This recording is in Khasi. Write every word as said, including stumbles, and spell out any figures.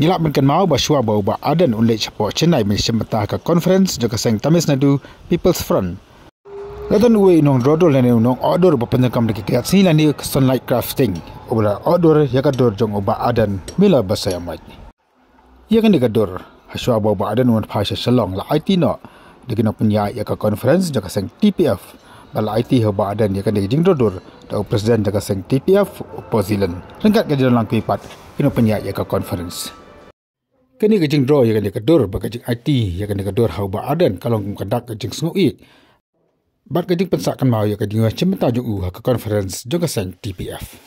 Ngi lah ban kynmaw ba shuwa ba u Bah Ardern un leit shapoh Chennai ban shim bynta ha ka conference jong ka seng Tamil Nadu People's Front, la don uwei u nongdro dur lane u nongoh dur ba pyndonkam da ki kjat sngi lane ka sunlight crafting, uba la oh dur ïa ka dur jong u Bah Ardern, Miller Basaiawmoit. Ïa kane ka dur, ha shuwa ba u Bah Ardern un wan phai sha Shillong, la aiti noh da ki nongpynïaid ïa ka conference jong ka seng T P F. Bad la aiti ha u Bah Ardern ïa kane ka jingdro dur da u president jong ka seng T P F, u Paul Zilen. Ryngkat ka jingdon lang kawei pat ki nongpynïaid ïa ka conference. Kane ka jingdro ïa kane ka dur bad ka jingaiti ïa kane ka dur ha u Bah Ardern ka long kum ka dak ka jingsngewieit bad ka jingpynsah kynmaw ïa ka jingïashim bynta jong u ha ka conference jong ka seng T P F.